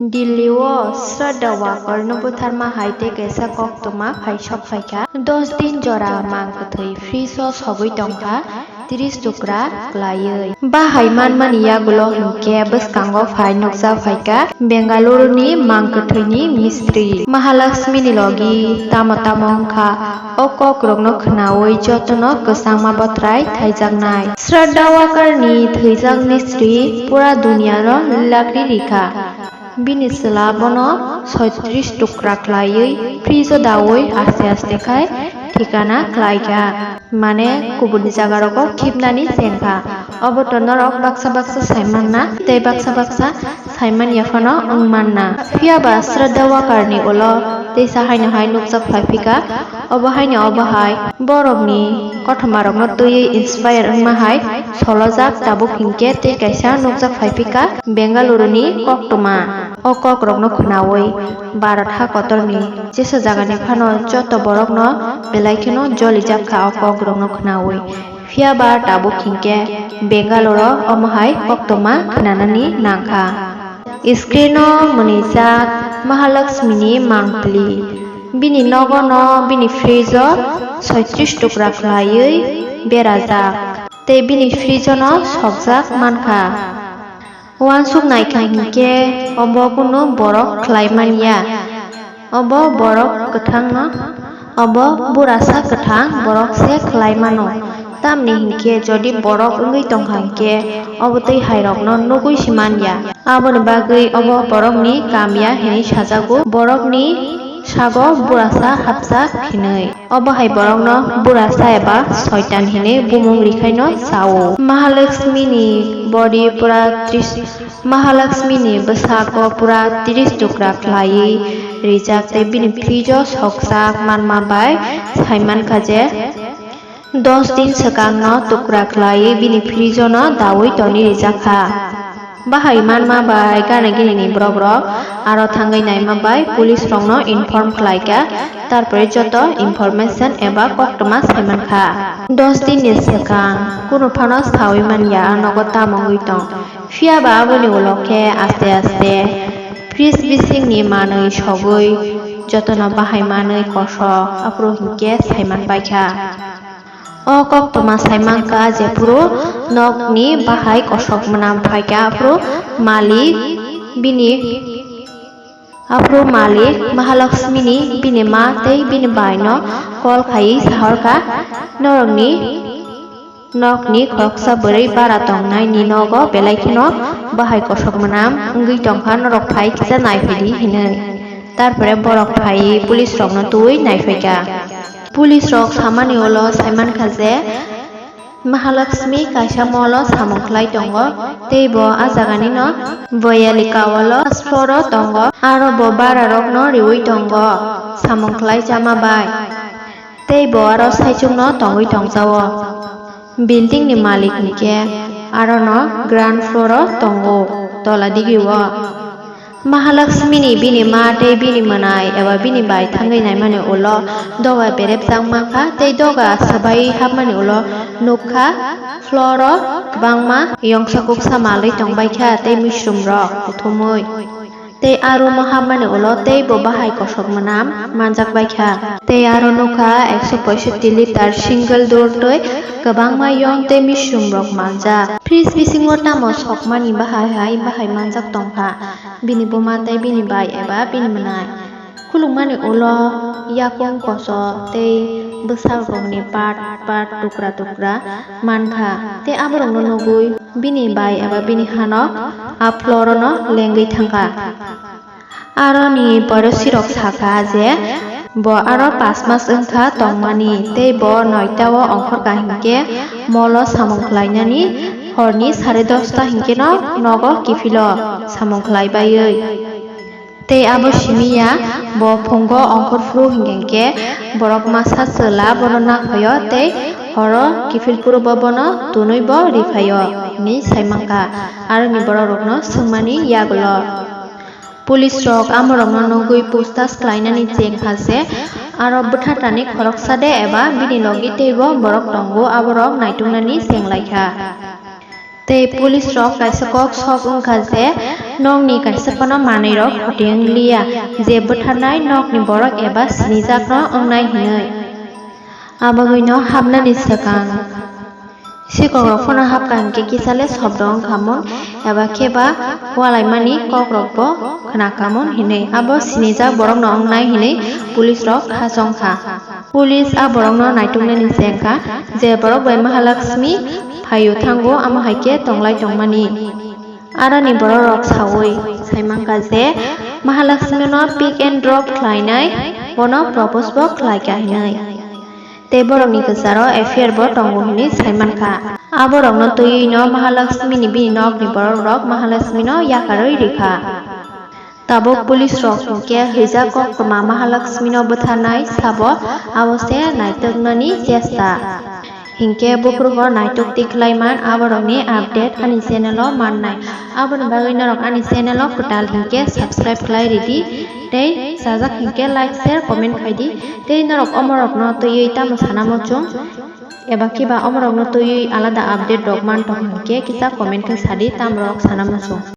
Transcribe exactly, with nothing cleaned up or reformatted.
Delhi o Shraddha Walker no butharma hai tei kaisa koktwma phai sok phaikha. Dos din jora mang kwthwi fridge o sogwi tongkha, tris tukra klaiwi. Bahai manmani yagulo hinkhe bwskango phai nukjak phaikha Bengaluru ni mang kwthwini mistri. Mahalakshmi ni logi tamo tamo wngkha, o kok rokno khwnawi jotono kwchangma botrai thaijaknai. Shraddha Walker ni thwijak mistri pura duniya no lilakri rikha. Bini chwla bono soitris tukra khlaiwi fridge o daui aste aste khai thikana khlaikha, mane kubuni jagarogo khibnani chengkha. Obo to norok baksa baksa saimanna tei baksa baksa saimanya phano wngmanna. Phiyaba Shraddha Walker ni ulo teisa haino hai nukjak phaiphika. Obo haino obo hai borokni kothoma rokno twiwi inspire wngma hai solojak tabuk hinkhe tei kaisa nukjak phaiphika Bengaluru ni koktwma. O kok rokno khwnawi Bharat ha kotorni jesa jagani phano joto borokno belai kheno jolijak kha o kok rokno khwnawi. Phiyaba tabuk hinkhe Bengaluru omo hai koktwma khwnanani nangkha. Screen o mwnwijak Mahalakshmi ni mangpili. Bini nogo no bini fridge o soitris tukra khlaiwi berajak tei bini fridge o no sokjak mankha. Uansuk naikha hinkhe obo kunu borok khlai manya. Obo borok kwthangno, obo burasa kwthang borok se khlai mano. Tamni hinkhe jodi borok wngwi tongkha hinkhe obo twi hairokno nugwi si manya. Aboni bagwi obo borokni kam ya hinwi sajago, borokni sago burasa hapjak hinwi. Obo hai borokno burasa eba soitan hinwi bumung rikhaino sao. Mahalakshmi ni body pura tris-, Mahalakshmi ni bwsako pura tris tukra khlaiwi rijak tei bini fridge o sokjak manma bai saimankha je, dos din swkangno tukra khlaiwi bini fridge o no daui toni rijakha. Bahai manma bai gana gini ni borok rok aro thangwi naima bai police rokno inform khlaikha, tarpore joto information eba koktwma saimankha. Dos din ni swkang kunu phano sawi manya a nogo tamo wngwi tong. Phiyaba aboni ulo khe aste aste fridge bisingni manwi sogwi jotono bahai manwi kosok, aphuru hinkhe saiman paikha. O koktwma saimankha jephuru nokni bahai kosok mwnam phaikha, aphuru malik bini Aphuru malik Mahalakshmi ni bini ma tei bini bai no call khai sahorkha, "Norokni nokni khoroksa bwrwi bara tongnai ni nogo belai kheno bahai kosok mwnam wngwi tongkha, norok phai kisa naiphai di," hinwi. Tarpore borok phai police rokno twiwi naiphaikha. Police rok samani ulo saimankha je, Mahalakshmi kaisa mall o samung khlai tongo, tei bo a jaga ni no Boyalika walo first floor o tongo, aro bo bara rok no riwi tongo samung khlai chama bai, tei bo aro saichung no tongwi tongjao. Building ni malik hinkhe aro no ground floor o tongo, tola digi o. Mahalakshmi ni bini ma tei bini mwnai eba bini bai thangwi naimani ulo doga berepjak mankha tei doga swbai hapmani ulo nukha floor o kwbangma yongsa kuksa malwi tongbaikha tei muisrum rok kuthumwi. Tei a room o hapmani ulo tei bo bahai kosok mwnam manjak baikha. Tei aro nukha ekso poishotti litre single door twi kwbangma yong tei muisrum rok manjak. Fridge bisingo tamo sokmani bahai hai bahai manjak tongkha. Bini buma tei bini bai eba bini mwnai. Khulukmani ulo yakung koso tei bwsarokni part part tukra tukra mankha, tei aborokno nugwi bini bai eba bini hanok a floor-o no lengwi thangkha. Aroni borosirok sakha je bo aro pas mas wngkha tongmani, tei bo noita-o ongkhorkha hinkhe molo samung khlainani horni sare dosta hinkhe no nogo kiphilo samung khlai baiwi. Tei abo simi ya, bo phungo ongkhor phuru hinkhe borok masa chwla bono nakhoyo tei horo kiphil phuru bo bono tunwi bo riphaio hinwi saimankha aroni borok rokno swngmani yagulo. Police rok amorokno nugwi puchtas khlainani chengkha je aro bwthartani khoroksa de eba bini logi teibo borok tongo, aborok naituknani chenglaikha. Tei police rok kaisa kok sok wngkha je Nokni kaisa phano manwi rok khoti wng liya je bwtharnai nokni borok eba sinijakno wngnai hinwi. Abagwino hapnani swkang sikhok rok phano hapkha hinkhe kisale sobdo wngkha mun eba khe ba walaimani kok rokbo khna kha mun hinwi abo sinijak borokno wngnai hinwi police rok khachong kha. Police a borokno naituknani cheng kha je borok bai Mahalakshmi phaio thango amo hai khe tonglai tongmani. Aroni bororok saui saimankha je Mahalakshmino pick and drop khlainai, bono propose bo khlaikha hinwi. Tei borokni kwcharo affair bo tongo hinwi saimankha. Aborokno twiwino Mahalakshmini bini nokni bororok Mahalakshmino yakarwi rikha. Tabuk police rok hinkhe hwijak koktwma Mahalakshmino bwtharnai sabo abo se naituknani chesta. Hinkhe buphrugo naituk tikhlai man aborokni update ani channel o mannai. Aboni bagwi norok ani channel o kwtal hinkhe subscribe khlai ridi tei chajak hinkhe like, share, comment khaidi. Tei norok omorokno twiwi tamo sana muchung eba khiba omorokno twiwi alada update rok mantong hinkhe kisa comment khe sadi tamrok sana muchung.